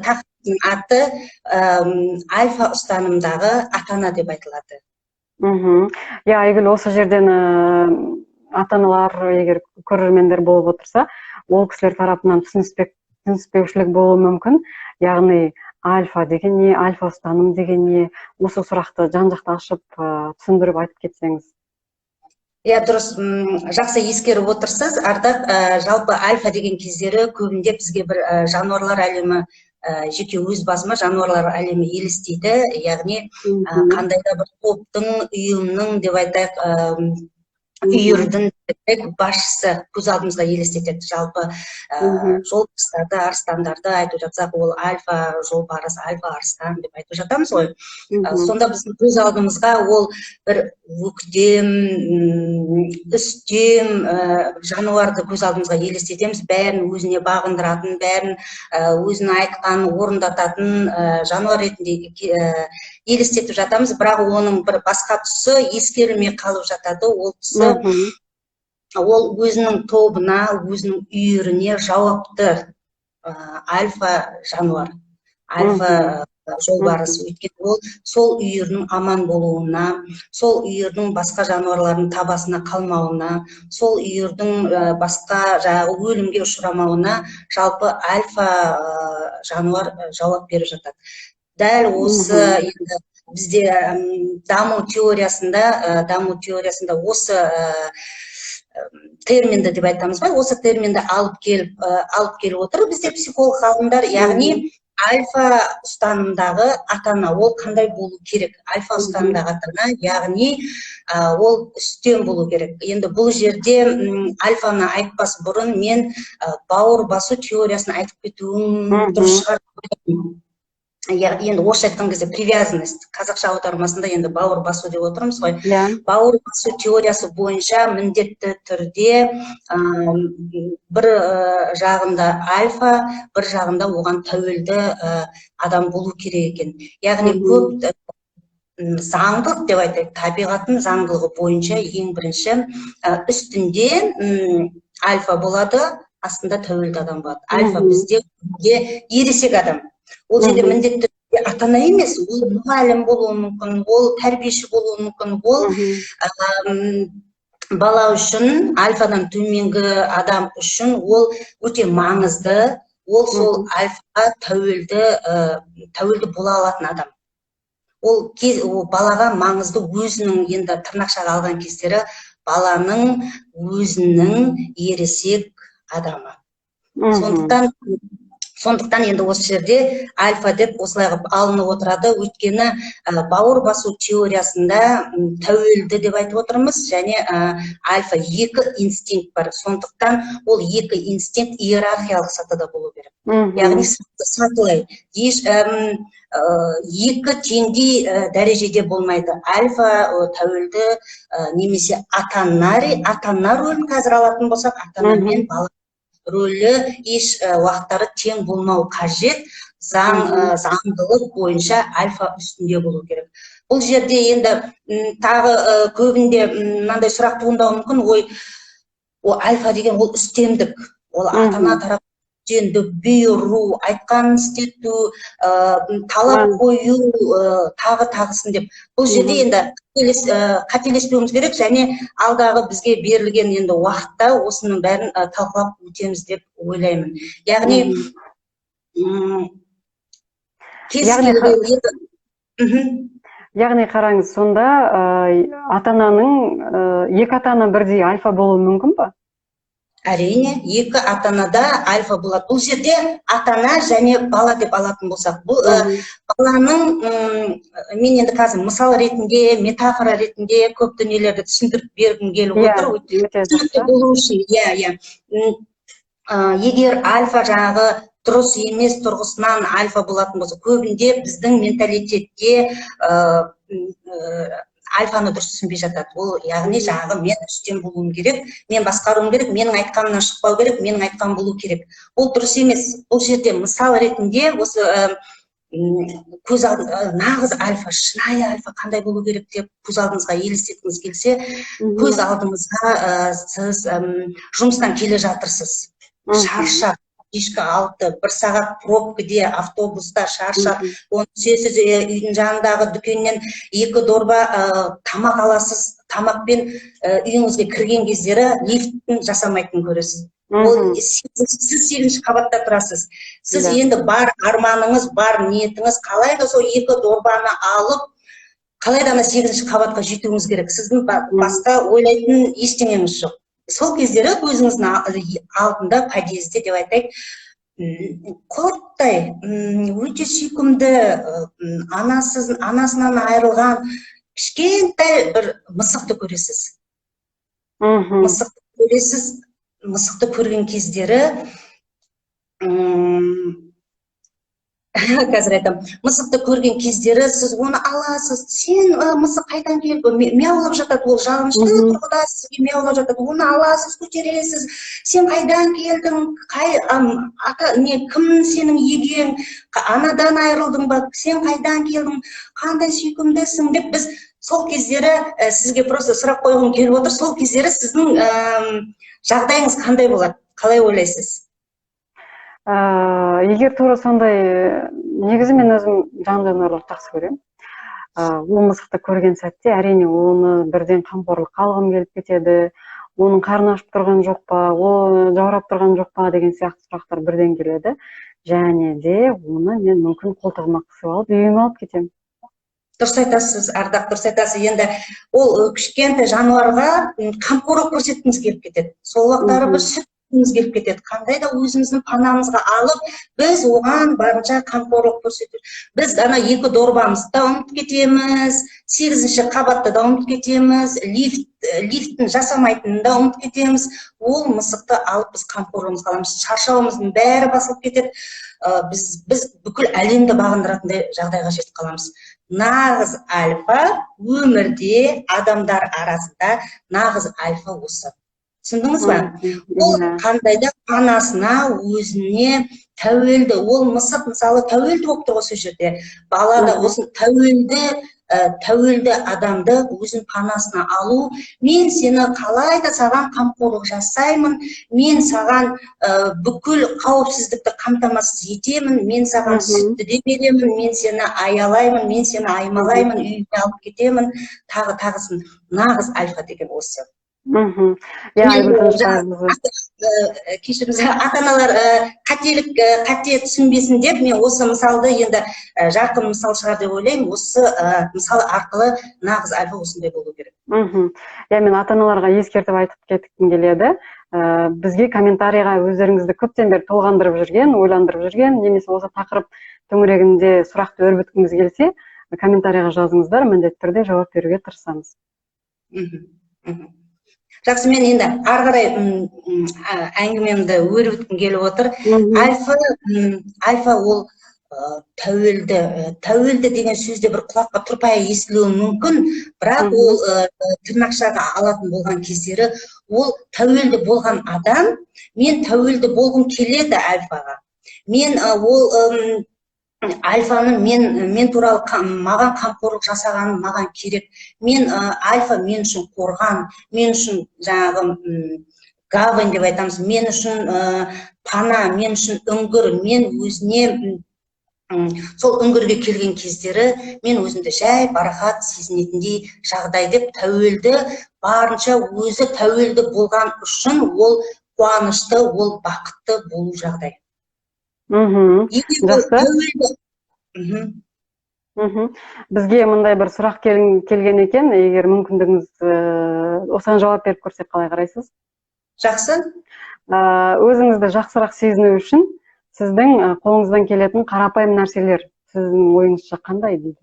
Тақырыптың аты альфа ұстанымдағы ата ана деп айтылады. Иә, Айгүл, осы жерден ата аналар, егер көрермендер болып отырса, ол кісілер тарапынан түсініспеушілік болуы мүмкін. Яғни альфа деген не, альфа ұстаным деген не? Осы сұрақты жан жақты ашып, түсіндіріп айтып кетсеңіз. Иә, дұрыс, жақсы ескеріп отырсыз, Ардақ. Жалпы альфа деген кездері көбінде бізге бір жануарлар әлемі, жеке өз басыма жануарлар әлемі елестейді. Яғни қандай да бір топтың, ұйымның деп айтайық, үйірдің басшысы көз алдымызға елестетеді. Жалпы жолбарыстарды, арыстандарды айтып жатсақ, ол альфа жолбарыс, альфа арыстан деп айтып жатамыз ғой. Сонда біздің көз алдымызға ол бір өктем, үстем жануарды көз алдымызға елестетеміз, бәрін өзіне бағындыратын, бәрін өзінің айтқанын орындататын жануар ретінде елестетіп жатамыз. Бірақ оның бір басқа тұсы ескерілмей қалып жатады. Ол тұсы: ол өзінің тобына, өзінің үйіріне жауапты альфа жануар, альфа жолбарыс. Өйткені ол сол үйірінің аман болуына, сол үйірдің басқа жануарлардың табасына қалмауына, сол үйірдің басқа жаңағы өлімге ұшырамауына жалпы альфа жануар жауап беріп жатады. Дәл осы енді бізде даму теориясында осы терминді деп айтамыз ба, осы терминді алып келіп отыр бізде психолог ғалымдар. Яғни альфа ұстанымдағы ата ана ол қандай болу керек? Альфа ұстанымдағы ата ана, яғни ол үстем болу керек. Енді бұл жерде альфаны айтпас бұрын мен бауыр басу теориясын айтып кетуім дұрыс шығар деп ойлаймын. Иә, енді орысша айтқан кезде привязанность, қазақша аудармасында енді бауыр басу деп отырмыз ғой. Бауыр басу теориясы бойынша міндетті түрде бір жағында альфа, бір жағында оған тәуелді адам болу керек екен. Яғни көп заңдылық деп айтайық, табиғаттың заңдылығы бойынша ең бірінші үстінде альфа болады, астында тәуелді адам болады. Альфа бізде ересек адам. Ол жерде міндетті түрде ата ана емес, ол мұғалім болуы мүмкін, ол тәрбиеші болуы мүмкін. Ол бала үшін, альфадан төменгі адам үшін ол өте маңызды. Ол сол альфаға тәуелді бола алатын адам. Ол кез, ол балаға маңызды, өзінің енді тырнақшаға алған кездері баланың өзінің ересек адамы. Сондықтан енді осы жерде альфа деп осылай қылып алынып отырады. Өйткені бауыр басу теориясында тәуелді деп айтып отырмыз және альфа, екі инстинкт бар. Сондықтан ол екі инстинкт иерархиялық сатыда болу керек. Яғни сатылай еш екі теңдей дәрежеде болмайды. Альфа, тәуелді немесе ата ана рөлін қазір алатын болсақ, ата ана мен бала рөлі еш уақыттары тең болмау қажет. Заңдылық бойынша альфа үстінде болу керек. Бұл жерде енді тағы көбінде мынандай сұрақ туындауы мүмкін: ой, ол альфа деген ол үстемдік, ол ата ана тарапынан үстемдік, бұйыру, айтқанын істету, талап қою, тағы тағысын деп. Бұл жерде енді қателеспеуіміз керек және алдағы бізге берілген енді уақытта осының бәрін талқылап өтеміз деп ойлаймын. Яғни кез келген енді Яғни қараңыз, сонда ата ананың екі ата ана бірдей альфа болуы мүмкін ба? Әрине, екі ата ана да альфа болады. Бұл жерде ата ана және бала деп алатын болсақ, бұл баланың мен енді қазір мысал ретінде, метафора ретінде көп дүниелерді түсіндіріп бергім келіп отыр, Өте түсінікті жақсы. болу үшін. Иә, егер альфа жаңағы дұрыс емес тұрғысынан альфа болатын болса, көбінде біздің менталитетте альфаны дұрыс түсінбей жатады. Ол яғни жаңағы мен үстем болуым керек, мен басқаруым керек, менің айтқанымнан шықпау керек, менің айтқаным болу керек. Ол дұрыс емес. Бұл жерде мысал ретінде осы көз нағыз альфа, шынайы альфа қандай болу керек деп көз алдыңызға елестеткіңіз келсе, көз алдыңызға сіз жұмыстан келе жатырсыз, шаршап кешкі 6, 1 сағат пробкіде, автобуста шаршап, оны түсесіз, үйдің жанындағы дүкеннен 2 дорба тамақ аласыз, тамақпен үйіңізге кірген кездері лифттің жасамайтынын көресіз. Ол сіз 8-ші қабатта тұрасыз. Сіз енді бар арманыңыз, бар ниетіңіз қалай да сол 2 дорбаны алып, қалай да ана 8-ші қабатқа жетуіңіз керек. Сіздің басқа ойлайтын ештеңеңіз жоқ. Сол кездері өзіңіздің алдында подъезде деп айтайық, құрттай, өте сүйкімді, анасынан айырылған кішкентай бір мысықты көресіз. Мысықты көресіз, мысықты көрген кездері, қазір айтамын, мысықты көрген кездері сіз оны аласыз, сен мысық қайдан келді, мияулап жатады, ол жалынышты тұрғыда сізге мияулап жатады, оны аласыз, көтересіз, сен қайдан келдің, қай, ата, не, кім сенің егең, анадан айырылдың ба, сен қайдан келдің, қандай сүйкімдісің деп біз сол кездері, сізге просто сұрақ қойғым келіп отыр, сол кездері сіздің жағдайыңыз қандай болады, қалай ойлайсыз? Егер тура сондай, негізі мен өзім жан жануарларды жақсы көремін. Ол мысықты көрген сәтте әрине оны бірден қамқорлыққа алғым келіп кетеді, оның қарны ашып тұрған жоқ па, ол жаурап тұрған жоқ па деген сияқты сұрақтар бірден келеді. Және де оны мен мүмкін қолтығыма қысып алып үйіме алып кетемін. Дұрыс айтасыз, Ардақ, дұрыс айтасыз. Енді ол кішкентай жануарға қамқорлық көрсеткіміз келіп кетеді. Сол уақыттары бір сүт келіп кетеді. Қандай да өзіміздің панамызға алып, біз оған барынша қамқорлық көрсету. Біз ана 2 дорбамызды да ұмытып кетеміз, 8-ші қабатты да ұмытып кетеміз, лифттің жасамайтынын да ұмытып кетеміз. Ол мысықты алып біз қамқорлығымызға аламыз. Шаршауымыздың бәрі басылып кетеді. Біз бүкіл әлемді бағындыратындай жағдайға жетіп қаламыз. Нағыз альфа өмірде адамдар арасында нағыз альфа осы. Түсіндіңіз ба? Ол қандай да панасына, өзіне тәуелді. Ол мысық мысалы тәуелді болып тұр ғой сол жерде. Бала да осы тәуелді адамды өзінің панасына алу. Мен сені қалай да саған қамқорлық жасаймын, мен саған бүкіл қауіпсіздікті қамтамасыз етемін, мен саған сүтті де беремін, мен сені аялаймын, мен сені аймалаймын, үйіме алып кетемін, тағы тағысын. Нағыз альфа деген осы. Иә, Айгүл Тынышбаевна. Кешіріңіз, ата-аналар қате түсінбесін деп мен осы мысалды енді жарқын мысал шығар деп ойлаймын. Осы мысал арқылы нағыз альфа осындай болу керек. Иә, мен ата-аналарға ескертіп айтып кеткім келеді. Бізге комментарийға өздеріңізді көптен бері толғандырып жүрген, ойландырып жүрген, немесе осы тақырып төңірегінде сұрақты өрбіткіңіз келсе, комментарийға жазыңыздар, міндетті түрде жауап беруге тырысамыз. Жақсы, мен енді ары қарай әңгімемді өрбіткім келіп отыр. Альфа ол тәуелді деген сөзде бір құлаққа тұрпайы естілуі мүмкін, бірақ ол тырнақшаға алатын болған кездері ол тәуелді болған адам, мен тәуелді болғым келеді альфаға. Мен ол альфаны мен туралы маған қамқорлық жасағаны маған керек. Мен альфа мен үшін қорған, мен үшін жаңағы гавань деп айтамыз, мен үшін пана, мен үшін үңгір, мен өзіне сол үңгірге келген кездері мен өзімді жай барахат сезінетіндей жағдай деп тәуелді, барынша өзі тәуелді болған үшін ол қуанышты, ол бақытты болу жағдай. Егер ол Жақсы. тәуелді Бізге мындай бір сұрақ келген екен, егер мүмкіндігіңіз осыған жауап беріп көрсек қалай қарайсыз? Жақсы. Өзіңізді жақсырақ сезіну үшін сіздің қолыңыздан келетін қарапайым нәрселер сіздің ойыңызша қандай дейді?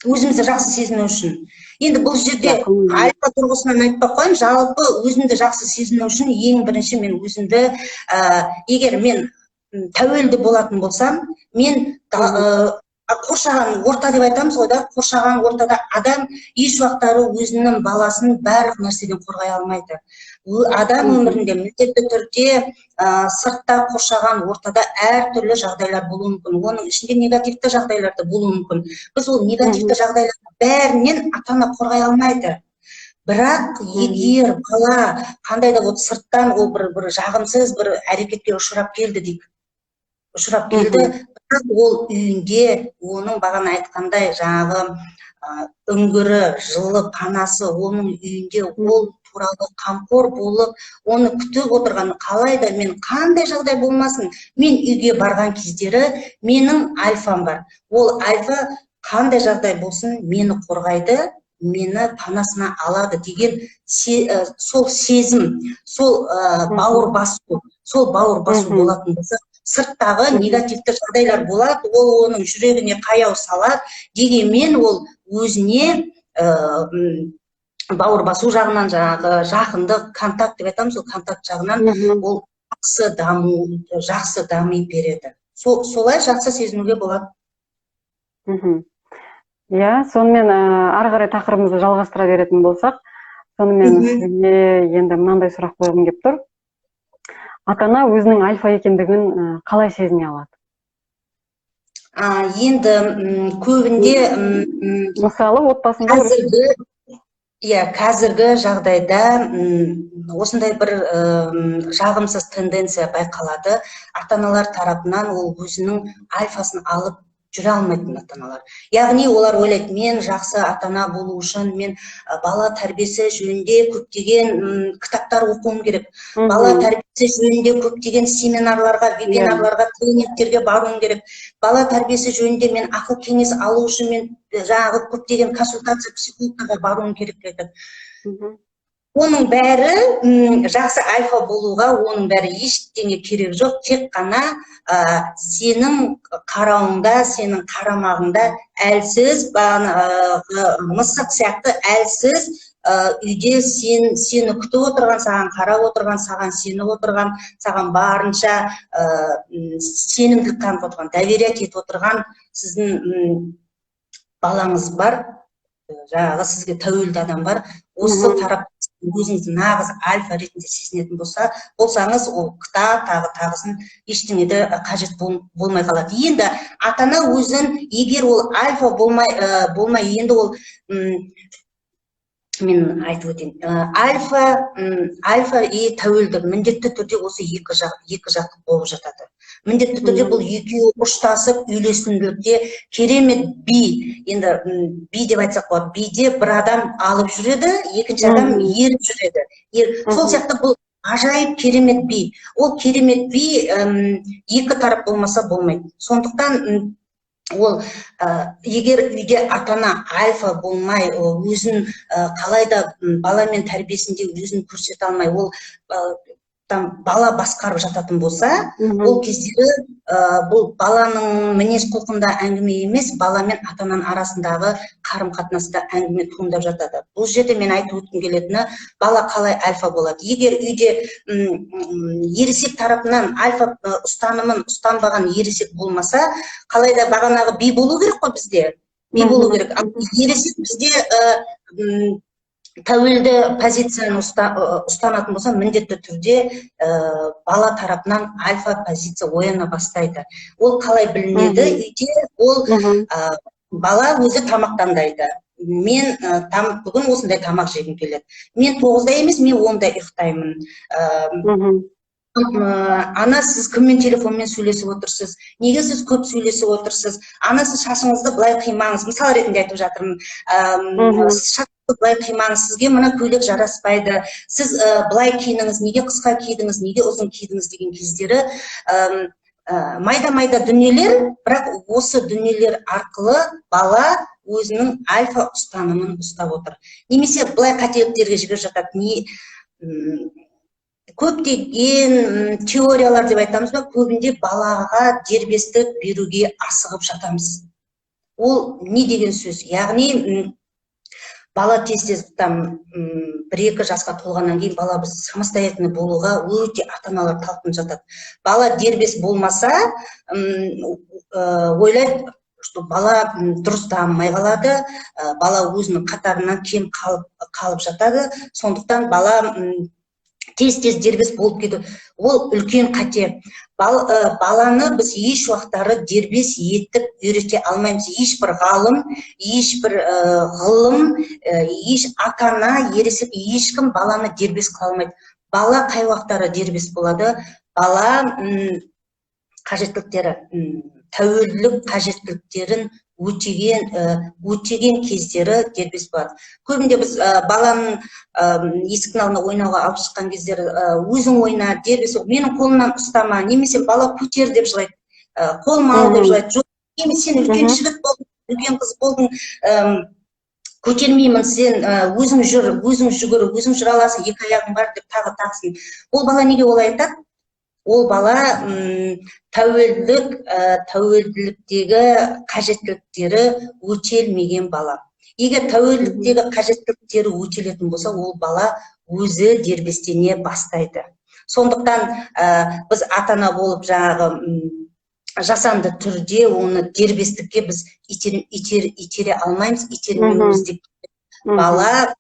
Өзімізді жақсы сезіну үшін. Енді бұл жерде Жақын. альфа тұрғысынан айтпай қояйын, жалпы өзімді жақсы сезіну үшін ең бірінші мен өзімді, егер мен тәуелді болатын болсам, мен қоршаған орта деп айтамыз ғой да, қоршаған ортада адам еш уақыттары өзінің баласын барлық нәрседен қорғай алмайды. Адам өмірінде міндетті түрде сыртта қоршаған ортада әртүрлі жағдайлар болуы мүмкін. Оның ішінде негативті жағдайлар да болуы мүмкін. Біз ол негативті жағдайлардың бәрінен ата-ана қорғай алмайды. Бірақ егер бала қандай да вот сырттан ол бір жағымсыз бір әрекетке ұшырап келді дейік, ұшырап келді, бірақ ол үйінде оның бағана айтқандай жаңағы үңгірі, жылы панасы, оның үйінде ол туралы қамқор болып, оны күтіп отырған, қалай да мен қандай жағдай болмасын, мен үйге барған кездері менің альфам бар. Ол альфа қандай жағдай болсын мені қорғайды, мені панасына алады деген сол сезім, сол бауыр басу, сол бауыр басу болатын болса, сырттағы негативті жағдайлар болады, ол оның жүрегіне қаяу салады, дегенмен ол өзіне бауыр басу жағынан, жаңағы жақындық, контакт деп айтамыз, ол контакт жағынан ол жақсы даму, жақсы дами береді. Солай жақсы сезінуге болады. Иә, сонымен ары қарай тақырыбымызды жалғастыра беретін болсақ, сонымен сізге енді мынандай сұрақ қойғым келіп тұр. Ата-ана өзінің альфа екендігін қалай сезіне алады? Енді көбінде мысалы отбасында қазіргі жағдайда осындай бір жағымсыз тенденция байқалады. Ата-аналар тарапынан ол өзінің альфасын алып жүре алмайтын ата-аналар. Яғни олар ойлайды, мен жақсы ата-ана болу үшін мен бала тәрбиесі жөнінде көптеген кітаптар оқуым керек. Бала тәрбиесі жөнінде көптеген семинарларға, вебинарларға, тренингтерге баруым керек. Бала тәрбиесі жөнінде мен ақыл кеңес алу үшін мен жаңағы көптеген консультация психологтарға баруым керек деп айтады. Оның бәрі жақсы альфа болуға, оның бәрі ештеңе керек жоқ, тек қана сенің қарауыңда, сенің қарамағыңда әлсіз, мысық сияқты әлсіз үйде сені күтіп отырған, саған қарап отырған, саған сеніп отырған, саған барынша сенімділік танытып отырған, доверять етіп отырған сіздің балаңыз бар, жаңағы сізге тәуелді адам бар. Осы тарап өзіңізді нағыз альфа ретінде сезінетін болсаңыз, ол кітап тағы тағысын ештеңе де қажет болмай қалады. Енді ата-ана өзін, егер ол альфа болмай, енді ол, мен айтып өтейін, альфа и тәуелді міндетті түрде осы екі жақ болып жатады. Міндетті түрде бұл екеуі ұштасып үйлесімділікте керемет би, енді би деп айтсақ болады. Биде бір адам алып жүреді, екінші адам еріп жүреді. Сол сияқты бұл ғажайып керемет би. Ол керемет би екі тарап болмаса болмайды. Сондықтан ол егер үйде ата-ана альфа болмай, өзін қалай да баламен тәрбиесінде өзін көрсете алмай, ол там бала басқарып жататын болса, ол кездері бұл баланың мінез құлқында әңгіме емес, бала мен ата-ананың арасындағы қарым-қатынаста әңгіме туындап жатады. Бұл жерде мен айтып өткім келетіні, бала қалай альфа болады? Егер үйде ересек тарапынан альфа ұстанымын ұстанбаған ересек болмаса, қалай да бағанағы би болу керек қой бізде. Би болу керек. Ал ересек бізде тәуелді позицияны ұстанатын болса, міндетті түрде бала тарапынан альфа позиция ояна бастайды. Ол қалай білінеді? Үйде ол бала өзі тамақ таңдайды. Мен бүгін осындай тамақ жегім келеді. Мен 9-да емес, мен 10-да ұйықтаймын. Ана, сіз кіммен телефонмен сөйлесіп отырсыз? Неге сіз көп сөйлесіп отырсыз? Ана, сіз шашыңызды былай қимаңыз. Мысал ретінде айтып жатырмын. Шашыңызды былай қимаңыз, сізге мына көйлек жараспайды. Сіз былай киініңіз, неге қысқа кидіңіз, неге ұзын кидіңіз деген кездері майда-майда дүниелер, бірақ осы дүниелер арқылы бала өзінің альфа ұстанымын ұстап отыр. Немесе былай қателіктерге жіберіп жатады. Не, көптеген теориялар деп айтамыз ба, көбінде балаға дербестік беруге асығып жатамыз. Ол не деген сөз? Яғни бала тез-тез там 1-2 жасқа толғаннан кейін бала біз самостоятельный болуға өте ата-аналар талпынып жатады. Бала дербес болмаса, ойлайды, что бала дұрыс дамымай қалады, бала өзінің қатарынан кем қалып жатады. Сондықтан бала Тез тез дербес болып кету ол үлкен қате. Баланы біз еш уақыттары дербес етіп үйрете алмаймыз. Ешбір ғалым, ешбір ғылым, еш ата ана, ересек, ешкім баланы дербес қыла алмайды. Бала қай уақыттары дербес болады? Бала қажеттіліктері, тәуелділік қажеттіліктерін өтеген кездері дербес болады. Көбінде біз баланың есіктің алдына ойнауға алып шыққан кездері, өзің ойна, дербес, менің қолымнан ұстама, немесе бала көтер деп жылайды, қолыма ал деп жылайды. Жоқ, сен үлкен жігіт болдың, үлкен қыз болдың, көтермеймін, сен өзің жүр, өзің жүгір, өзің жүре аласың, екі аяғың бар деп тағы тағысын. Ол бала неге олай айтады? Ол бала тәуелділіктегі қажеттіліктері өтелмеген бала. Егер тәуелділіктегі қажеттіліктері өтелетін болса, ол бала өзі дербестене бастайды. Сондықтан біз ата-ана болып жаңағы жасанды түрде оны дербестікке біз итере алмаймыз, итермеуіміз де. Бала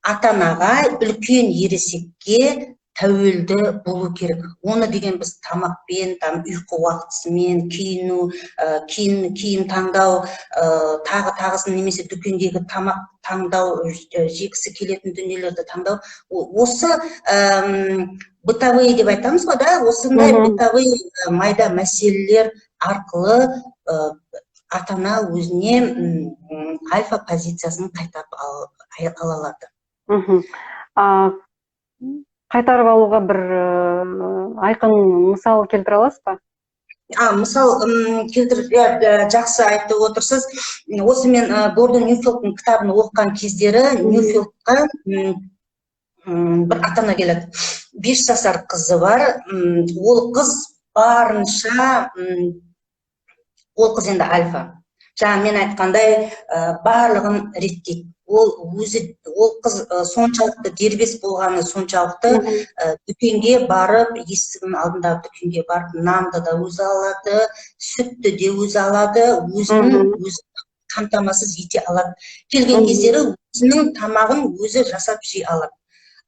ата-анаға, үлкен ересекке тәуелді болу керек. Оны деген біз тамақпен, там ұйқы уақытысымен, киіну, киім таңдау, тағы тағысын, немесе дүкендегі тамақ таңдау, жегісі келетін дүниелерді таңдау, осы бытовые деп айтамыз ғой да, осындай бытовые майда мәселелер арқылы ата-ана өзіне альфа позициясын қайтарып ала алады. Қайтарып алуға бір айқын мысал келтіре аласыз ба? Мысал келтіріп, жақсы айтып отырсыз. Осы мен Гордон Ньюфелдтің кітабын оқыған кездері, Ньюфелдқа бір ата ана келеді. 5 жасар қызы бар. Ол қыз барынша, ол қыз енді альфа. Жаңа мен айтқандай, барлығын реттейді. Ол өзі, ол қыз соншалықты дербес болғаны соншалықты, дүкенге барып, есігінің алдындағы дүкенге барып, нанды да өзі алады, сүтті де өзі алады, өзін өзі қамтамасыз ете алады. Келген кездері өзінің тамағын өзі жасап жей алады.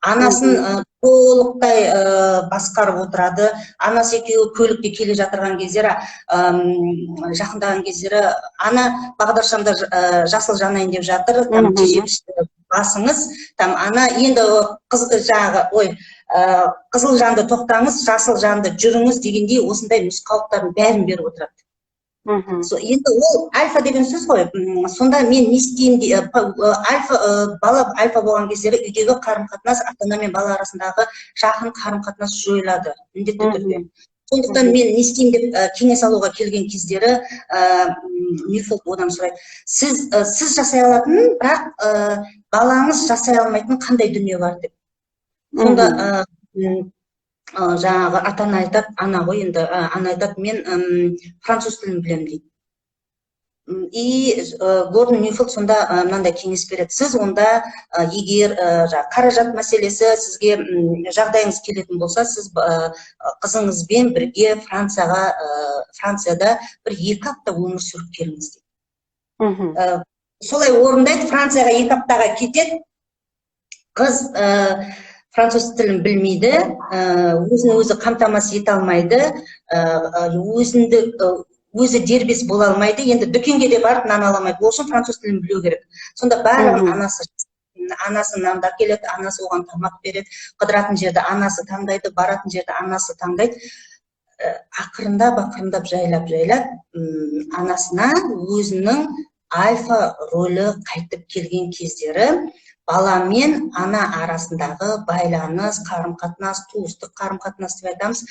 Анасын толықтай басқарып отырады. Анасы екеуі көлікте келе жатырған кездері, жақындаған кездері, ана бағдаршамда жасыл жанайын деп жатыр, там тежегішті басыңыз, там ана енді қыз жаңағы, ой, қызыл жанды тоқтаңыз, жасыл жанды жүріңіз дегендей осындай нұсқаулықтардың бәрін беріп отырады. Енді ол альфа деген сөз ғой. Сонда мен не істеймін? Альфа бала альфа болған кездері үйдегі қарым-қатынас, ата-ана мен бала арасындағы жақын қарым-қатынас жойылады міндетті түрде. Сондықтан мен не істеймін деп кеңес алуға келген кездері Ньюфелд одан сұрайды: сіз жасай алатын, бірақ балаңыз жасай алмайтын қандай дүние бар деп. Сонда жаңағы ата-ана айтады, ана ғой енді, ана айтады, мен француз тілін білемін дейді. И Гордон Ньюфелд сонда мынандай кеңес береді: сіз онда, егер қаражат мәселесі сізге жағдайыңыз келетін болса, сіз қызыңызбен бірге Францияға, Францияда бір 2 апта өмір сүріп келіңіз дейді. Солай орындайды, Францияға 2 аптаға кетеді. Қыз француз тілін білмейді, өзін өзі қамтамасыз ете алмайды, өзі дербес бола алмайды. Енді дүкенге де барып нан ала алмайды. Ол үшін француз тілін білу керек. Сонда барлығын анасы нанды әкеледі, анасы оған тамақ береді, қыдыратын жерді анасы таңдайды, баратын жерді анасы таңдайды. Ақырындап, ақырындап, жайлап, жайлап анасына өзінің альфа рөлі қайтып келген кездері бала мен ана арасындағы байланыс, қарым-қатынас, туыстық қарым-қатынас деп айтамыз,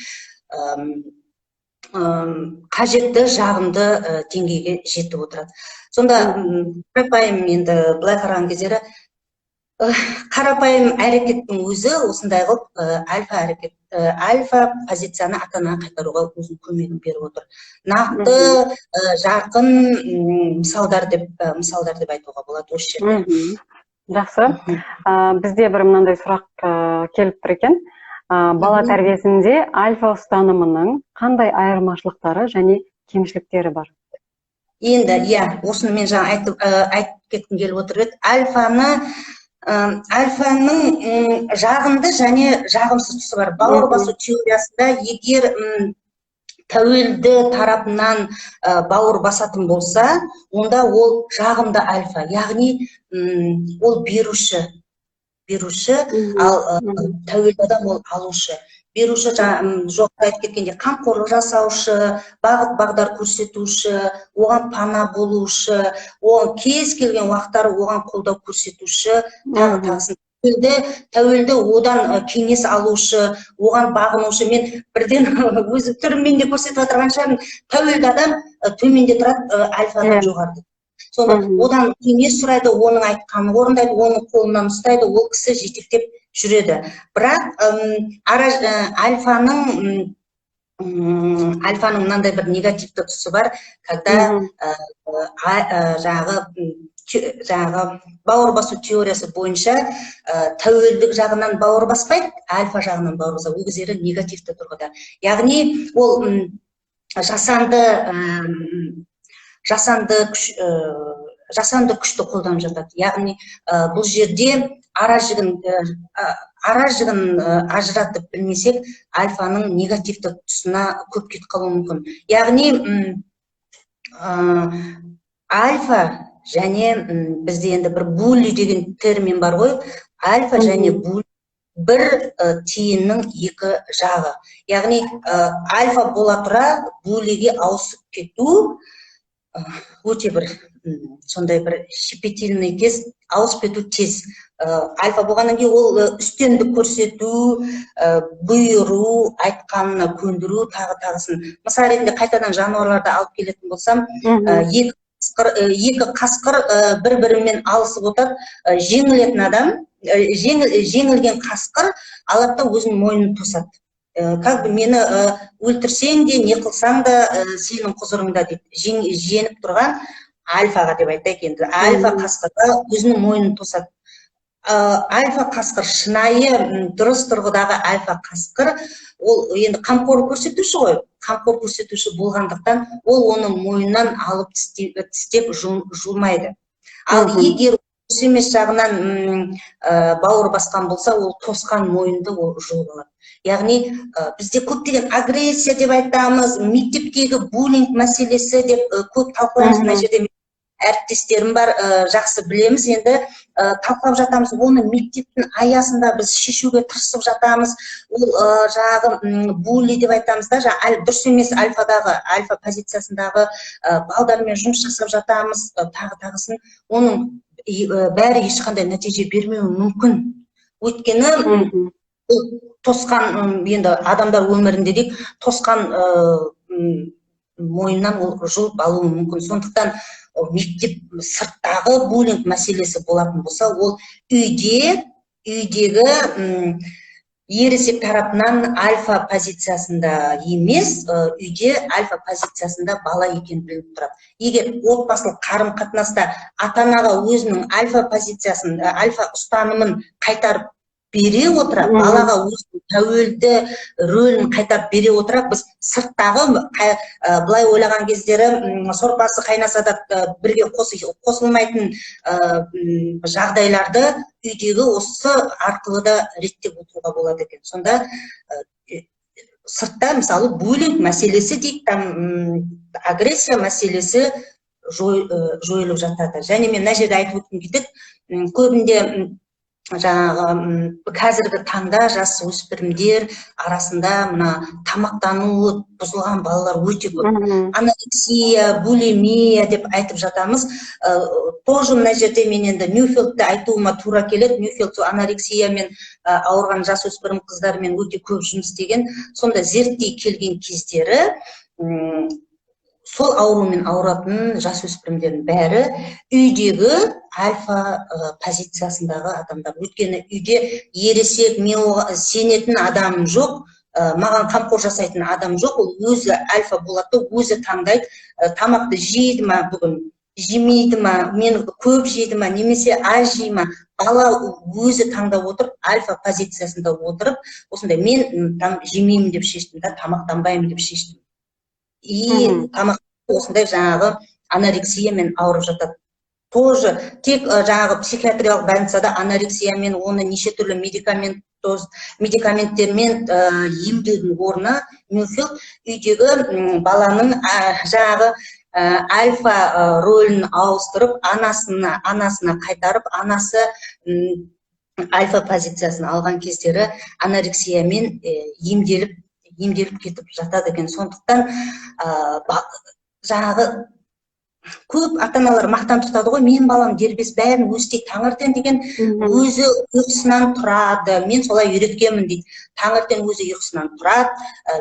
қажетті, жағымды деңгейге жетіп отырады. Сонда қарапайым, енді былай қараған кездері қарапайым әрекеттің өзі осындай қылып альфа әрекет, альфа позицияны ата-анаға қайтаруға өзінің көмегін беріп отыр. Нақты, жарқын мысалдар деп айтуға болады осы жерде. Жақсы. Бізде бір мынандай сұрақ келіп тұр екен. Бала тәрбиесінде альфа ұстанымының қандай айырмашылықтары және кемшіліктері бар? Енді, иә, осыны мен жаңа айтып кеткім келіп отыр еді. Альфаны Альфаның жағымды және жағымсыз тұсы бар. Бауыр басу теориясында егер тәуелді тарапынан бауыр басатын болса, онда ол жағымды альфа, яғни ол беруші, ал тәуелді адам ол алушы. Беруші, жоғарыда айтып кеткендей, қамқорлық жасаушы, бағыт бағдар көрсетуші, оған пана болушы, оған кез келген уақыттары оған қолдау көрсетуші, тағы тағысын. Тәуелді одан кеңес алушы, оған бағынушы. Мен бірден өзі түріммен де көрсетіп отырған шығармын. Тәуелді адам төменде тұрады, альфадан жоғарыда. Сонда одан кеңес сұрайды, оның айтқанын орындайды, оның қолынан ұстайды, ол кісі жетектеп жүреді. Бірақ альфаның мынандай бір негативті тұсы бар, когда жаңағы бауыр басу теориясы бойынша тәуелдік жағынан бауыр баспайды, альфа жағынан бауыр басады. Ол кездері негативті тұрғыда. Яғни ол жасанды күшті қолданып жатады. Яғни бұл жерде ара жігін ажыратып білмесек, альфаның негативті тұсына көп кетіп қалуы мүмкін. Яғни альфа және бізде енді бір булли деген термин бар ғой, альфа және булли бір тиынның екі жағы. Яғни альфа бола тұра буллиге ауысып кету өте бір сондай бір щепетильный кез, ауысып кету тез. Альфа болғаннан кейін ол үстемдік көрсету, бұйыру, айтқанына көндіру, тағы тағысын. Мысал ретінде қайтадан жануарларды алып келетін болсам, екі қасқыр бір бірімен алысып отырады. Жеңілетін адам, жеңілген қасқыр алады да өзінің мойнын тосады. Как бы мені өлтірсең де, не қылсаң да, сенің құзырыңда дейді. Жеңіп тұрған альфаға деп айтайық енді. Альфа қасқырға өзінің мойнын тосады. Альфа қасқыр шынайы, дұрыс тұрғыдағы альфа қасқыр ол енді қамқор көрсетуші ғой. Қамқор көрсетуші болғандықтан ол оның мойнынан алып тістеп жұлмайды. Ал егер дұрыс емес жағынан бауыр басқан болса, ол тосқан мойынды ол жұлып алады. Яғни бізде көптеген агрессия деп айтамыз, мектептегі буллинг мәселесі деп көп талқылаймыз. Мына жерде әріптестерім бар, жақсы білеміз енді, талқылап жатамыз. Оны мектептің аясында біз шешуге тырысып жатамыз. Ол жаңағы булли деп айтамыз да, жаңа дұрыс емес альфадағы, альфа позициясындағы балдармен жұмыс жасап жатамыз, тағы тағысын. Оның бәрі ешқандай нәтиже бермеуі мүмкін, өйткені ол тосқан, енді адамдар өмірінде дейік, тосқан мойнынан ол жұлып алуы мүмкін. Сондықтан мектеп сырттағы буллинг мәселесі болатын болса, ол үйдегі ересек тарапынан альфа позициясында емес, үйде альфа позициясында бала екені білініп тұрады. Егер отбасылық қарым қатынаста ата анаға өзінің альфа позициясын, альфа ұстанымын қайтарып бере отыра, балаға өзінің тәуелді рөлін қайтарып бере отыра, біз сырттағы, былай ойлаған кездері, сорпасы қайнаса да бірге қосылмайтын жағдайларды үйдегі осы арқылы да реттеп отыруға болады екен. Сонда сыртта, мысалы, буллинг мәселесі дейік, там агрессия мәселесі жойылып жатады. Және мен мына жерде айтып өткім келеді, көбінде жаңағы қазіргі таңда жас өспірімдер арасында мына тамақтануы бұзылған балалар өте көп. Анорексия, булимия деп айтып жатамыз. Тоже мына жерде мен енді Ньюфелдті айтуыма тура келеді. Ньюфелд сол анорексиямен ауырған жасөспірім қыздармен өте көп жұмыс істеген. Сонда зерттей келген кездері сол аурумен ауыратын жасөспірімдердің бәрі үйдегі альфа позициясындағы адамдар. Өйткені үйде ересек, мен оған сенетін адам жоқ, маған қамқор жасайтын адам жоқ. Ол өзі альфа болады да, өзі таңдайды: тамақты жейді ма бүгін, жемейді ма, мен көп жейді ма немесе аз жей ма. Бала өзі таңдап отырып, альфа позициясында отырып, осындай мен там жемеймін деп шештім да, тамақтанбаймын деп шештім. И тамақ осындай жаңағы анорексиямен ауырып жатады. Тоже тек жаңағы психиатриялық больницада анорексиямен, оны неше түрлі медикаменттермен емдеудің орнына Ньюфелд үйдегі баланың жаңағы альфа рөлін ауыстырып, анасына қайтарып, анасы альфа позициясын алған кездері анорексиямен емделіп кетіп жатады екен. Сондықтан жаңағы көп ата аналар мақтан тұтады ғой: «Менің балам дербес, бәрін өзі істейді, таңертең деген өзі ұйқысынан тұрады, мен солай үйреткенмін», – дейді. «Таңертең өзі ұйқысынан тұрады,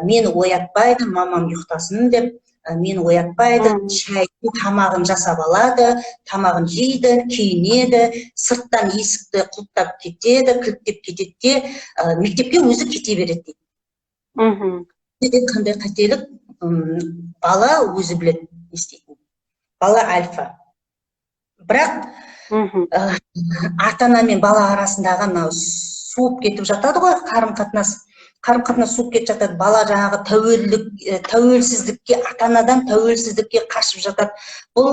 мені оятпайды, мамам ұйықтасын деп, мені оятпайды, шай, тамағын жасап алады, тамағын жейді, киінеді, сырттан есікті құлыптап кетеді, кілттеп кетеді де, мектепке өзі кете береді», – дейді. Қандай қателік! Бала өзі біледі не істейтінін, бала альфа. Бірақ ата ана мен бала арасындағы мынау суып кетіп жатады ғой қарым қатынас, қарым қатынас суып кетіп жатады. Бала жаңағы тәуелділік, тәуелсіздікке, ата анадан тәуелсіздікке қашып жатады. Бұл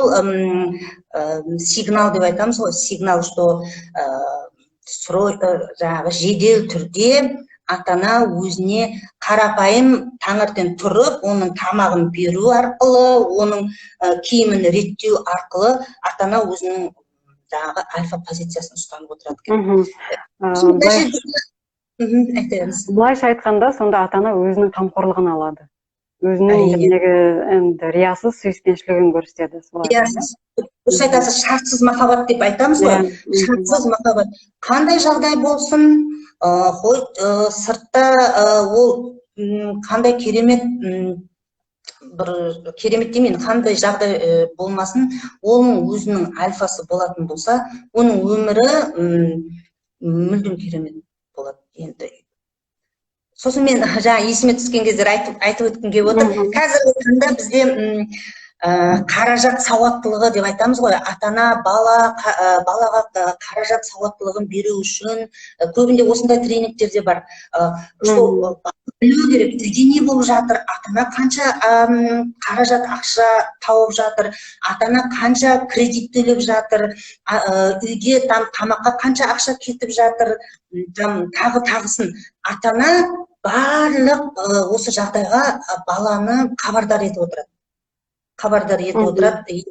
сигнал деп айтамыз ғой, сигнал, что жаңағы жедел түрде ата ана өзіне қарапайым таңертең тұрып, оның тамағын беру арқылы, оның киімін реттеу арқылы ата ана өзінің жаңағы альфа позициясын ұстанып отырады екен. Айта беріңіз. Былайша айтқанда, сонда ата ана өзінің қамқорлығын алады, өзінің жаңағы енді риясыз сүйіспеншілігін көрсетеді солай. Риясыз, дұрыс айтасыз, шартсыз махаббат деп айтамыз ғой. Шартсыз махаббат, қандай жағдай болсын, хоть сыртта ол қандай керемет, бір керемет демейін, қандай жағдай болмасын, оның өзінің альфасы болатын болса, оның өмірі мүлдем керемет болады. Енді сосын мен жаңа есіме түскен кездер айтып өткім келіп отыр. Қазіргі таңда бізде қаражат сауаттылығы деп айтамыз ғой. Ата ана бала балаға қаражат сауаттылығын беру үшін көбінде осындай тренингтер де бар, что білу керек, үйде не болып жатыр, ата ана қанша қаражат, ақша тауып жатыр, ата ана қанша кредит төлеп жатыр, үйде там тамаққа қанша ақша кетіп жатыр, там тағы тағысын. Ата ана барлық осы жағдайға баланы хабардар етіп отырады, хабардар етіп отырады.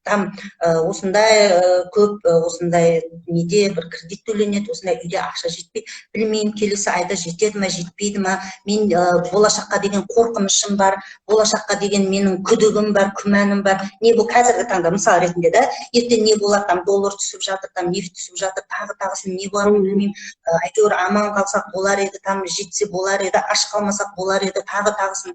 Там осындай көп, осындай неде бір кредит төленеді, осындай үйде ақша жетпейді, білмеймін, келесі айда жетеді ма, жетпейді ма, мен болашаққа деген қорқынышым бар, болашаққа деген менің күдігім бар, күмәнім бар. Не бұл қазіргі таңда мысал ретінде да, ертең не болады, там доллар түсіп жатыр, там нефть түсіп жатыр, тағы тағысын, не болатынын білмеймін, әйтеуір аман қалсақ болар еді, там жетсе болар еді, аш қалмасақ болар еді, тағы тағысын.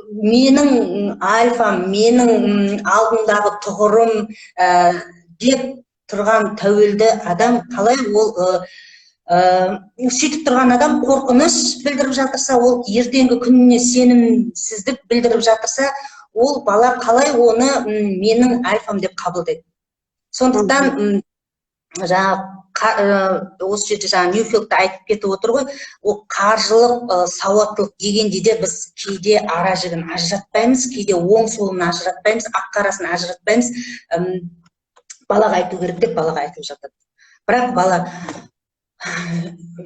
Менің альфам, менің алдымдағы тұғырым деп тұрған тәуелді адам қалай ол сөйтіп тұрған адам қорқыныш білдіріп жатырса, ол ертеңгі күніне сенімсіздік білдіріп жатырса, ол бала қалай оны менің альфам деп қабылдайды? Сондықтан жаңағы осы жерде жаңа Ньюфелд айтып кетіп отыр ғой, ол қаржылық сауаттылық дегенде де біз кейде ара жігін ажыратпаймыз, кейде оң солын ажыратпаймыз, ақ қарасын ажыратпаймыз. Балаға айту керек деп балаға айтып жатады, бірақ бала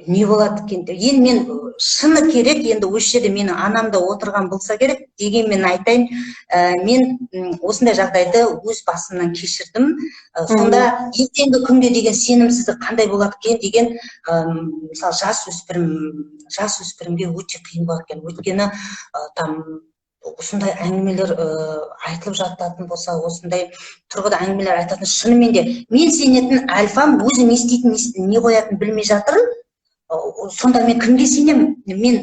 не болады екен? Енді мен, шыны керек, енді осы жерде менің анам да отырған болса керек, дегенмен айтайын, мен осындай жағдайды өз басымнан кешірдім. Сонда ертеңгі күнге деген сенімсіздік қандай болады екен деген, мысалы, жас өспірімге өте қиын болады екен. Өйткені там осындай әңгімелер айтылып жататын болса, осындай тұрғыда әңгімелер айтатын, шынымен де мен сенетін альфам өзі не істейтінін, не қоятынын білмей жатыр, сонда мен кімге сенемін? Мен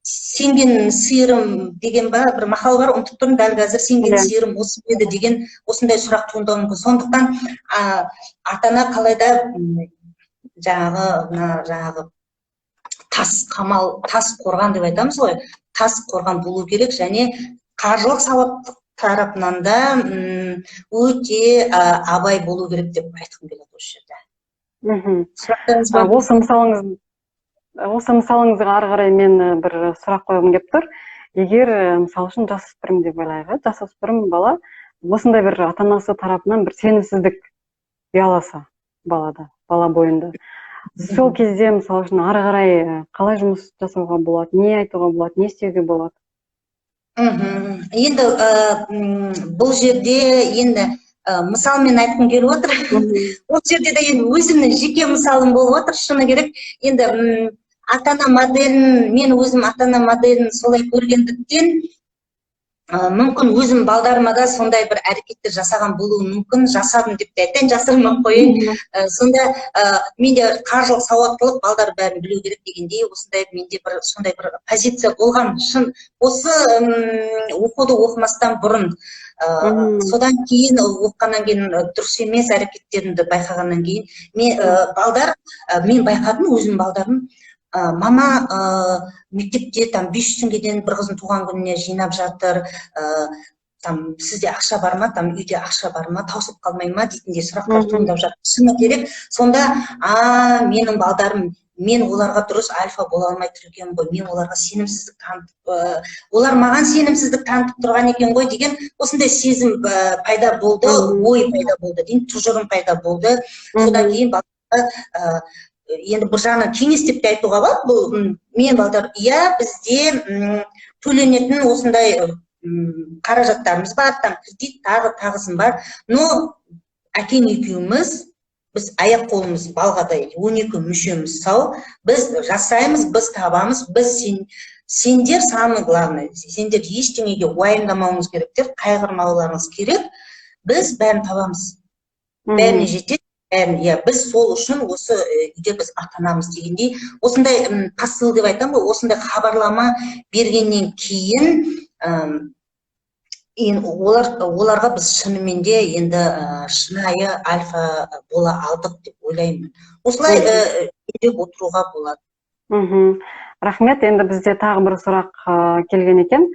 сенген сиырым деген ба, бір мақал бар, ұмытып тұрмын дәл қазір, сенген сиырым осы еді деген осындай сұрақ туындауы мүмкін. Сондықтан ата ана қалай да жаңағы мына жаңағы тас қамал, тас қорған деп айтамыз ғой, тас қорған болу керек және қаржылық сауаттылық тарапынан да өте абай болу керек деп айтқым келеді осы жерде. Сұрақтарыңыз бар? Осы мысалыңызға ары қарай мен бір сұрақ қойғым келіп тұр. Егер, мысалы үшін, жасөспірім деп ойлайық, иә, жасөспірім бала Осындай бір ата анасы тарапынан бір сенімсіздік ұяласа балада, бала бойында. Сол кезде, мысалы үшін, ары қарай қалай жұмыс жасауға болады, не айтуға болады, не істеуге болады? Енді бұл жерде енді мысалмен айтқым келіп отыр. Ол жерде де енді өзімнің жеке мысалым болып отыр, шыны керек. Енді ата ана моделін, мен өзім ата ана моделін солай көргендіктен, мүмкін, өзім балдарыма да сондай бір әрекеттер жасаған болуым мүмкін, жасадым деп те айтайын, жасырмай ақ қояйын. Сонда менде қаржылық сауаттылық, балдар бәрін білу керек дегендей, осындай менде бір сондай бір позиция болған, шын, осы оқуды оқымастан бұрын. Содан кейін, оқығаннан кейін, дұрыс емес әрекеттерімді байқағаннан кейін, мен балдар, мен байқадым өзім балдарым: «Мама, мектепте там 500 теңгеден бір қыздың туған күніне жинап жатыр, там сізде ақша бар ма, там үйде ақша бар ма, таусылып қалмай ма?» — дейтіндей сұрақтар туындап жатыр, шыны керек. Сонда а менің балдарым, мен оларға дұрыс альфа бола алмай тұр екенмін ғой, мен оларға сенімсіздік танытып, олар маған сенімсіздік танытып тұрған екен ғой деген осындай сезім пайда болды, ой пайда болды деймін, тұжырым пайда болды. Содан кейін балаларға енді бір жағынан кеңес деп те айтуға болады бұл. Мен балдар, иә, бізде төленетін осындай қаражаттарымыз бар, там кредит, тағы тағысын бар, но әкең екеуміз, біз аяқ қолымыз балғадай, 12 мүшеміз сау, біз жасаймыз, біз табамыз, біз сендер, самый главный, сендер ештеңеге уайымдамауыңыз керектер, қайғырмауларыңыз керек, біз бәрін табамыз, бәріне жетеді бәрін, иә, біз сол үшін осы үйде біз ата анамыз дегендей, осындай посыл деп айтамын ғой, осындай хабарлама бергеннен кейін енді оларға біз шынымен де енді шынайы альфа бола алдық деп ойлаймын. Осылай үйреп отыруға болады. Рахмет. Енді бізде тағы бір сұрақ келген екен.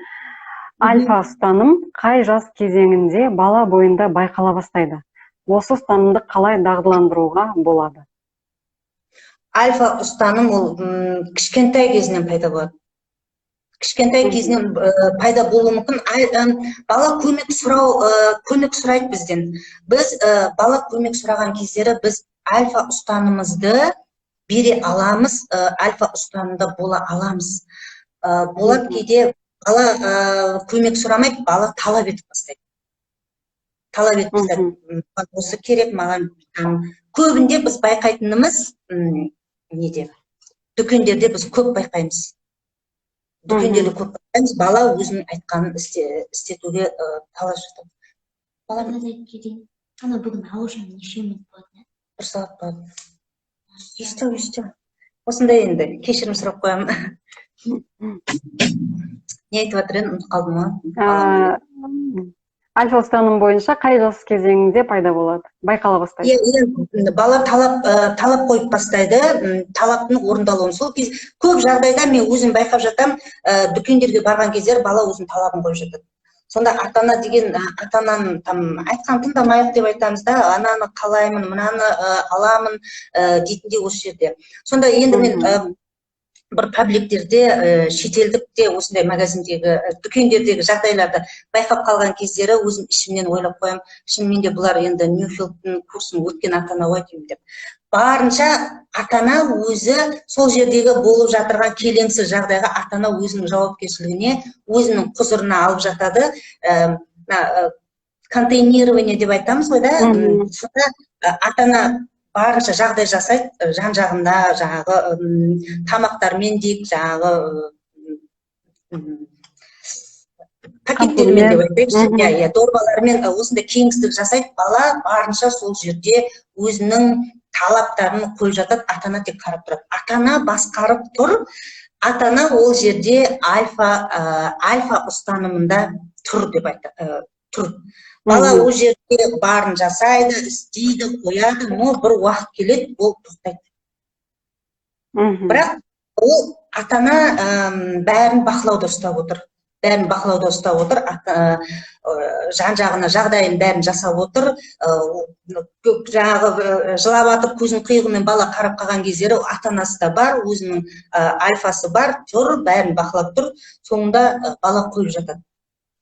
Альфа ұстаным қай жас кезеңінде бала бойында байқала бастайды? Осы ұстанымды қалай дағдыландыруға болады? Альфа ұстаным ол кішкентай кезінен пайда болады, кішкентай кезінен пайда болуы мүмкін. Бала көмек сұрау, көмек сұрайды бізден. Біз бала көмек сұраған кездері біз альфа ұстанымызды бере аламыз, альфа ұстанымда бола аламыз. Болады, кейде бала көмек сұрамайды, бала талап етіп бастайды, талап етіп бастайды: «Маған осы керек, маған там». Көбінде біз байқайтынымыз неде, дүкендерде біз көп байқаймыз, дүкендерде көп байқаймыз, бала өзінің айтқанын істетуге талап жатады. Балам. Мынада айтып кетейін, ана бүгін ағылшын неше минут болады? Бір сағат болады. Есту, есту, осындай. Енді кешірім сұрап қоямын, не айтып жатыр едім, ұмытып қалдым ғой. Альфа ұстаным бойынша қай жас кезеңінде пайда болады, байқала бастайды? Иә, иә, бала талап қойып бастайды, талаптың орындалуын. Сол кез көп жағдайда мен өзім байқап жатамын, дүкендерге барған кездері бала өзінің талабын қойып жатады. Сонда ата ана деген, ата ананың там айтқанын тыңдамайық деп айтамыз да, ананы қалаймын, мынаны аламын дейтіндей осы жерде. Сонда енді мен бір пабликтерде, шетелдікте осындай магазиндегі, дүкендердегі жағдайларды байқап қалған кездері өзім ішімнен ойлап қоямын: шынымен де бұлар енді Ньюфелдтің курсын өткен ата ана ғой деймін деп. Барынша ата ана өзі сол жердегі болып жатырған келеңсіз жағдайға ата ана өзінің жауапкершілігіне, өзінің құзырына алып жатады. Мына контейнирование деп айтамыз ғой да. Сонда ата ана барынша жағдай жасайды, жан жағында жаңағы тамақтармен дейік, жаңағы пакеттермен деп айтайықшы, иә, дорбалармен, осындай кеңістік жасайды. Бала барынша сол жерде өзінің талаптарын қойып жатады, ата ана тек қарап тұрады, ата ана басқарып тұр, ата ана ол жерде альфа ұстанымында тұр деп айта, тұр. Бала ол жерде барын жасайды, істейді, қояды, но бір уақыт келеді, ол тоқтайды. Бірақ ол ата ана бәрін бақылауда ұстап отыр, бәрін бақылауда ұстап отыр, ата, жан жағына жағдайын бәрін жасап отыр. Жаңағы жылап жатып көзінің қиығымен бала қарап қалған кездері ата анасы да бар, өзінің альфасы бар, тұр, бәрін бақылап тұр. Соңында бала қойып жатады.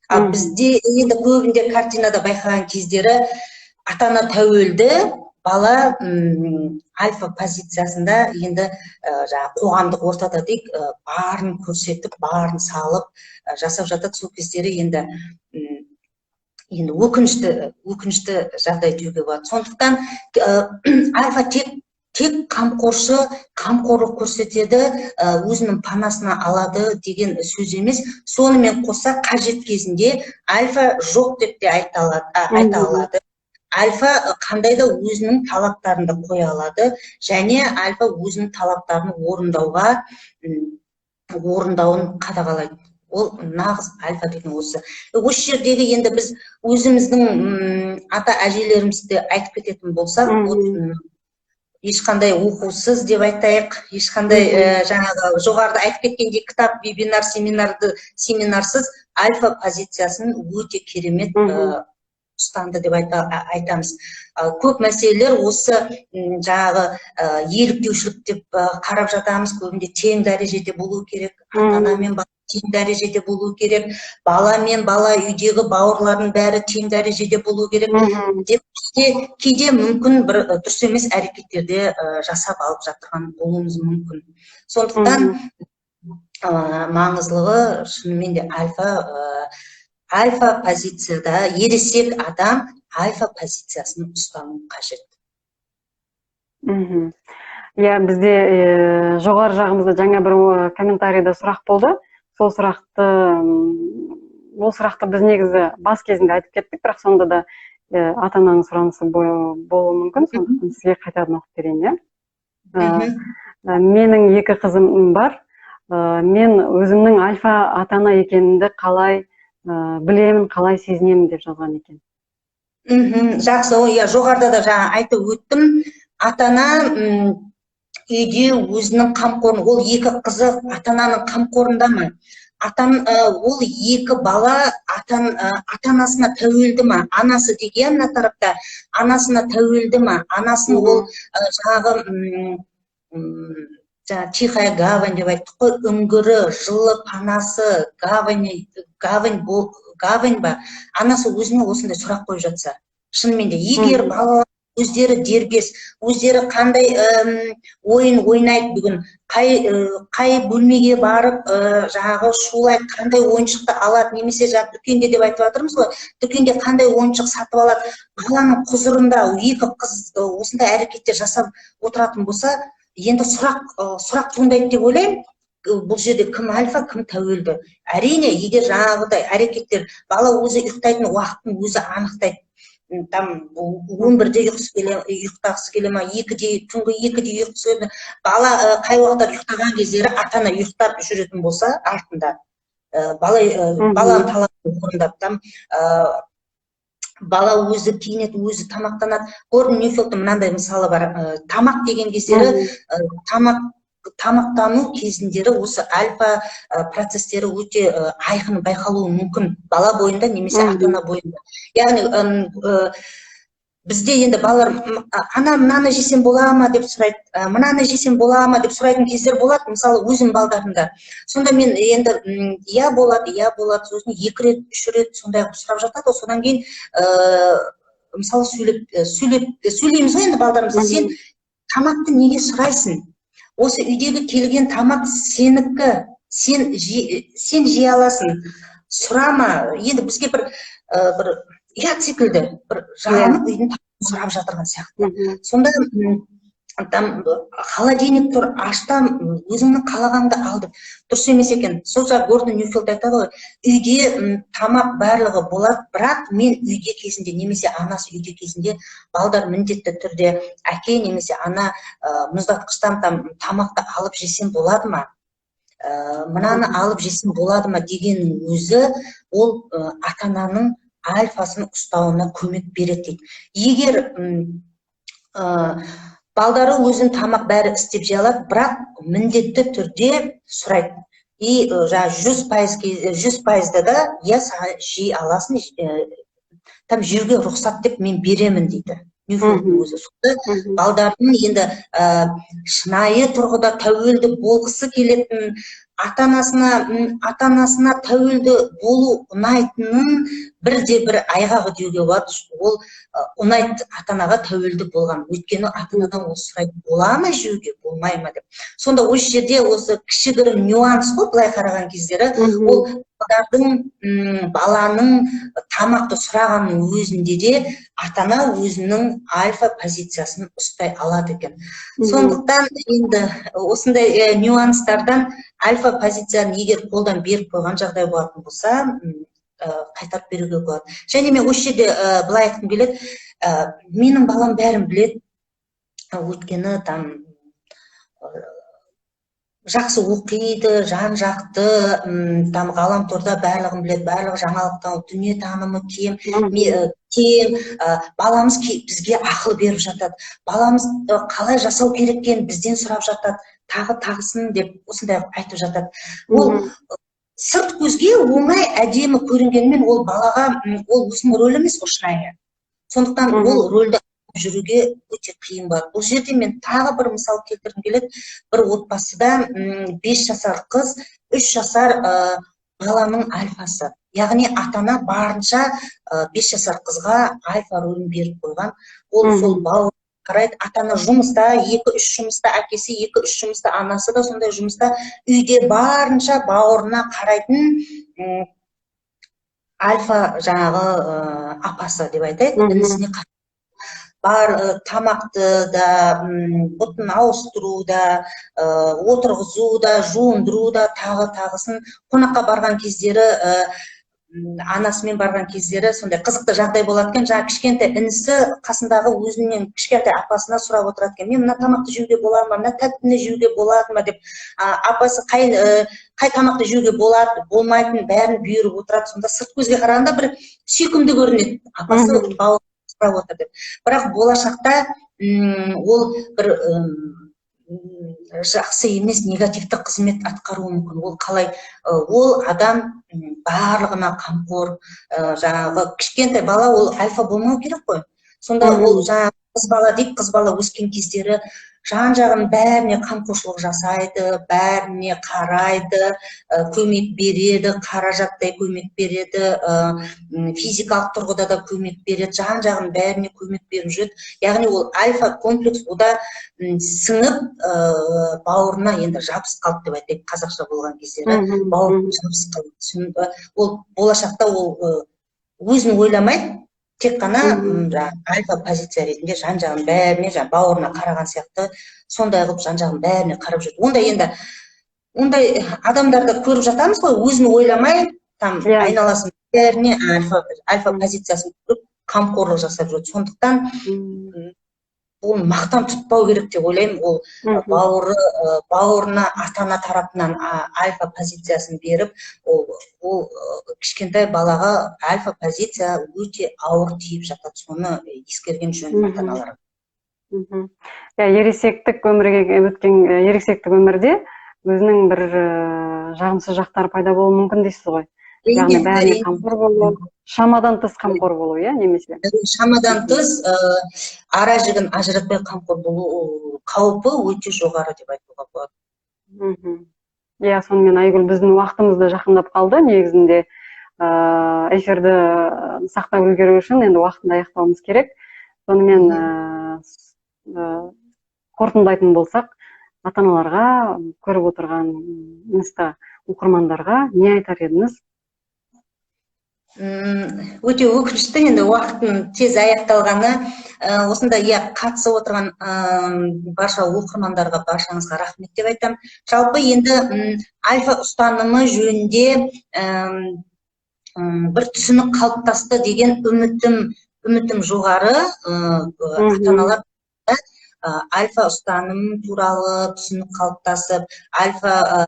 Ал бізде енді көбінде картинада байқаған кездері ата ана тәуелді, бала альфа позициясында, енді жаңағы қоғамдық ортада дейік, барын көрсетіп, барын салып жасап жатады. Сол кездері енді енді өкінішті жағдай деуге болады. Сондықтан альфа тек қамқоршы, қамқорлық көрсетеді, өзінің панасына алады деген сөз емес. Сонымен қоса қажет кезінде альфа жоқ деп те айта алады, айта алады. Альфа қандай да өзінің талаптарын да қоя алады және альфа өзінің талаптарын орындауын қадағалайды. Ол нағыз альфа деген осы жердегі. Енді біз өзіміздің ата әжелерімізді айтып кететін болсақ, ешқандай оқусыз деп айтайық, ешқандай жаңағы жоғарыда айтып кеткендей кітап, вебинар, семинарсыз альфа позициясын өте керемет ұстанды деп айтамыз. Көп мәселелер осы жаңағы еліктеушілік деп қарап жатамыз. Көбінде тең дәрежеде болу керек, ата ана мен бала тең дәрежеде болу керек, бала мен бала, үйдегі бауырлардың бәрі тең дәрежеде болу керек деп кейде мүмкін бір дұрыс емес әрекеттерде жасап алып жатырған болуымыз мүмкін. Сондықтан маңыздылығы шынымен де альфа позицияда ересек адам альфа позициясын ұстану қажет. Иә, бізде жоғары жағымызда жаңа бір комментарийда сұрақ болды. Сол сұрақты ол сұрақты біз негізі бас кезінде айтып кеттік, бірақ сонда да ата ананың сұранысы болуы мүмкін, сондықтан сізге қайтадан оқып берейін, иә. Менің екі қызым бар. Мен өзімнің альфа ата ана екенімді қалай білемін, қалай сезінемін деп жазған екен. Жақсы, иә, жоғарыда да жаңа айтып өттім. Ата ана үйде өзінің қамқорын, ол екі қызы ата ананың қамқорында ма, ол екі бала ата анасына тәуелді ма, анасы деген мына тарапта анасына тәуелді ма, анасын ол жаңағы жаңа тихая гавань деп айттық қой, үңгірі, жылы панасы, гавань, гавань, гавань ба? Анасы өзіне осындай сұрақ қойып жатса, шынымен де егер балалар өздері дербес, өздері қандай ойын ойнайды бүгін, қай бөлмеге барып жаңағы шулайды, қандай ойыншықты алады, немесе жаңағы дүкенде деп айтып жатырмыз ғой, дүкенде қандай ойыншық сатып алады, баланың құзырында екі қыз осындай әрекеттер жасап отыратын болса, енді сұрақ туындайды деп ойлаймын. Бұл жерде кім альфа, кім тәуелді? Әрине, егер жаңағыдай әрекеттер, бала өзі ұйықтайтын уақытын өзі анықтайды, там 11-де ұйықтағысы келе ма, 2-де, түнгі 2-де ұйықтағысы келе ме, бала қай уақытта ұйықтаған кездері ата ана ұйықтап жүретін болса, артында бала баланың талабын орындап, там бала өзі киінеді, өзі тамақтанады. Гордон Ньюфелдтің мынандай мысалы бар: тамақ деген кездері, тамақтану кезіндері осы альфа процестері өте айқын байқалуы мүмкін бала бойында немесе ата ана бойында. Яғни бізде енді балалар «Ана, мынаны жесем бола ма?» деп сұрайды, «Мынаны жесем бола ма?» деп сұрайтын кездер болады. Мысалы, өзім балдарымда. Сонда мен енді «Иә, болады, иә, болады». Сосын екі рет, үш рет сондай қылып сұрап жатады ғой. Содан кейін мысалы, сөйлеп сөйлеп сөйлейміз ғой енді балдарымызға: «Сен тамақты неге сұрайсың? Осы үйдегі келген тамақ сенікі, сен жей аласың, сұрама». Енді бізге бір ұят секілді, бір жағынып үйдің тамағын сұрап жатырған сияқты. Сонда там холодильник тұр, аш та, өзіңнің қалағаныңды ал деп. Дұрыс емес екен. Сол жағы Гордон Ньюфелд айтады ғой: үйде тамақ барлығы болады, бірақ мен үйде кезінде немесе анасы үйде кезінде балдар міндетті түрде әке немесе ана мұздатқыштан там тамақты алып жесем болады ма, мынаны алып жесем болады ма дегеннің өзі ол ата ананың альфасын ұстауына көмек береді дейді. Егер балдары өзін тамақ бәрі істеп жей алады, бірақ міндетті түрде сұрайды и жаңағы 100%, 100%-да да «Иә, саған жей аласың, там жеуге рұқсат деп мен беремін» дейді Ньюфелдтің өзі. Сонда балдардың енді шынайы тұрғыда тәуелді болғысы келетін Ата анасына тәуелді болу ұнайтынын бірде бір айғағы деуге болады. Ол ұнайды ата анаға тәуелді болған, өйткені ата анадан ол сұрайды: бола ма жеуге, болмай ма деп. Сонда осы жерде осы кішігірім нюанс қой былай қараған кездері. Ол баланың тамақты сұрағанның өзінде де ата ана өзінің альфа позициясын ұстай алады екен. Сондықтан енді осындай нюанстардан альфа позицияны егер қолдан беріп қойған жағдай болатын болса, қайтарып беруге болады. Және мен осы жерде былай айтқым келеді: менің балам бәрін біледі, өйткені там жақсы оқиды, жан жақты, там ғаламторда барлығын біледі, барлық жаңалықтан дүниетанымы кең, кең, баламыз бізге ақыл беріп жатады, баламыз қалай жасау керек екенін бізден сұрап жатады, тағы тағысын деп осындай айтып жатады. Ол сырт көзге оңай, әдемі көрінгенімен, ол балаға ол өзінің рөлі емес қой шынайы. Сондықтан ол рөлді жүруге өте қиын болады. Бұл жерде мен тағы бір мысал келтіргім келеді. Бір отбасыда 5 жасар қыз 3 жасар баланың альфасы, яғни ата ана барынша 5 жасар қызға альфа рөлін беріп қойған. Ол сол бауыр қарайды, ата ана жұмыста, екі үш жұмыста, әкесі екі үш жұмыста, анасы да сондай жұмыста, үйде барынша бауырына қарайтын альфа жаңағы апасы деп айтайық, інісіне бар, тамақты да, бұтын ауыстыру да, отырғызу да, жуындыру да, тағы тағысын. Қонаққа барған кездері, анасымен барған кездері сондай қызықты жағдай болады екен. Жаңағы кішкентай інісі қасындағы өзінен кішкентай апасына сұрап отырады екен: «Мен мына тамақты жеуге болады ма, мына тәттіні жеуге болады ма?» – деп. Апасы қай тамақты жеуге болады, болмайтынын бәрін бұйырып отырады. Сонда сырт көзге қарағанда бір сүйкімді көрінеді, апасы сұрап отыр деп. Бірақ болашақта ол бір жақсы емес, негативті қызмет атқаруы мүмкін. Ол қалай? Ол адам барлығына қамқор, жаңағы кішкентай бала ол альфа болмау керек қой. Сонда ол жаңағы қыз бала дейік, қыз бала өскен кездері жан жағын бәріне қамқоршылық жасайды, бәріне қарайды, көмек береді, қаражаттай көмек береді, физикалық тұрғыда да көмек береді, жан жағын бәріне көмек беріп жүреді. Яғни ол альфа комплекс ода сіңіп, бауырына енді жабысып қалды деп айтайық, қазақша болған кездері бауырына жабысып қалды. Ол болашақта ол өзін ойламайды, тек қана жаңағы альфа позиция ретінде жан жағын бәріне, жаңағы бауырына қараған сияқты сондай қылып жан жағын бәріне қарап жүреді. Ондай енді ондай адамдарды көріп жатамыз ғой, өзін ойламай, там айналасын бәріне альфа позициясын көріп, қамқорлық жасап жүреді. Сондықтан оны мақтан тұтпау керек деп ойлаймын. Ол бауырына ата ана тарапынан альфа позициясын беріп, ол кішкентай балаға альфа позиция өте ауыр тиіп жатады. Соны ескерген жөн ата аналар. Иә, ересектік өмірге өткен, ересектік өмірде өзінің бір жағымсыз жақтары пайда болуы мүмкін дейсіз ғой, яғни бәріне қамқор болу, шамадан тыс қамқор болу, иә, немесе Шамадан тыс, ара жігін ажыратпай қамқор болу қаупі өте жоғары деп айтуға болады. Иә, сонымен, Айгүл, біздің уақытымыз да жақындап қалды. Негізінде эфирді сақтап үлгеру үшін енді уақытында аяқтауымыз керек. Сонымен, қорытындылайтын болсақ, ата аналарға, көріп отырған инста оқырмандарға не айтар едіңіз? Өте өкінішті енді уақыттың тез аяқталғаны. Осында, иә, қатысып отырған барша оқырмандарға, баршаңызға рахмет деп айтамын. Жалпы енді альфа ұстанымы жөнінде бір түсінік қалыптасты деген үмітім жоғары. Ата аналар альфа ұстаным туралы түсінік қалыптасып, альфа